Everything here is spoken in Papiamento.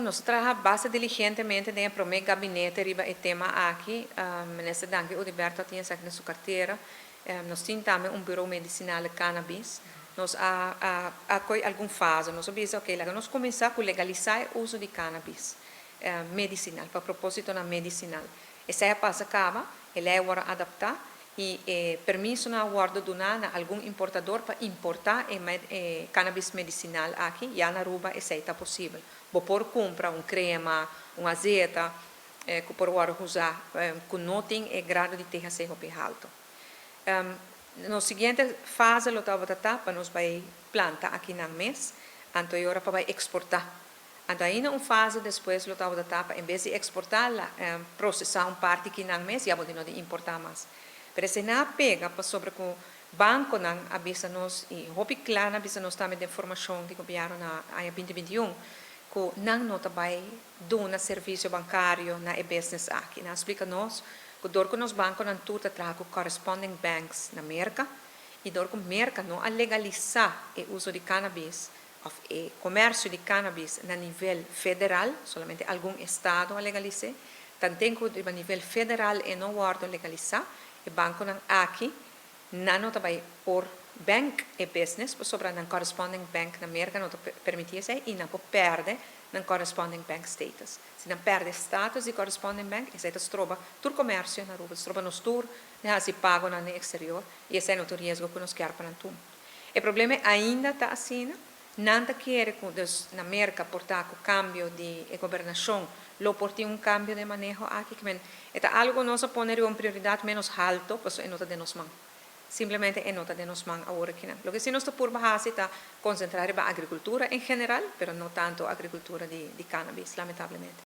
Nos a traha basta diligentemente den e prome gabinete riba e tema aki. Minister Dangui Oduber ta tin esaki den su cartera. Nos tin tambe un Bureau Medicinale Cannabis. Nos a a coy algun fase. Nos a bisa, ok, laga nos cuminsa cu legalisa e uso di cannabis medicinal, pa propositonan medicinal. Esei a pasa caba, e ley a worde adapta y e permisonan a worde duna na algun importador pa importa e cannabis medicinal aki. Ya na Aruba esei ta posibel. Bo por cumpra un crema, un azeta cu por worde usa cu no tin e grado di THC hopi halto. Nos siguiente fase lo tabata ta pa nos bay planta akinan mes, anto e ora pa bay exporta. Anto ainda un fase despues lo tabata ta pa en bes di exporta procesa un parti kinan mes, ya bo di no di importa mas. Pero esei nan a pega pasobra cu banconan a bisa nos y hopi cla nan a bisa nos tambe den formacion di gobierno na aña 2021 cu nan no ta bay duna servicio bancario na e business aki. Nan a splica nos cu dor cu nos banconan tur ta traha cu corresponding banks na Merca y dor cu Merca no a legalisa e uso di cannabis of e comercio di cannabis na nivel federal, solamente algun estado a legalise, tanten cu riba nivel federal e no wordo legalisa, e banconan aki nan no ta bay por bank e business pasobra nan corresponding bank na Merca no ta permiti esey y nan por perde nan corresponding bank status. Si nan perde status di corresponding bank, esey ta stroba tur comercio na Aruba, ta stroba nos tur di haci pagonan den exterior y esey no ta un riesgo cu nos kier pa nan tuma. E problema ainda ta asina, nan ta kere cu dus na Merca por ta cu cambio di e gobernacion lo por tin un cambio den maneho aki, ke men e ta algo cu nos a pone riba un prioridad menos halto pasobra e no ta den nos man. Simplemente e no ta den nos man awor akinan. Loke si nos ta purba haci ta concentra riba agricultura en general, pero no tanto agricultura di cannabis, lamentablemente.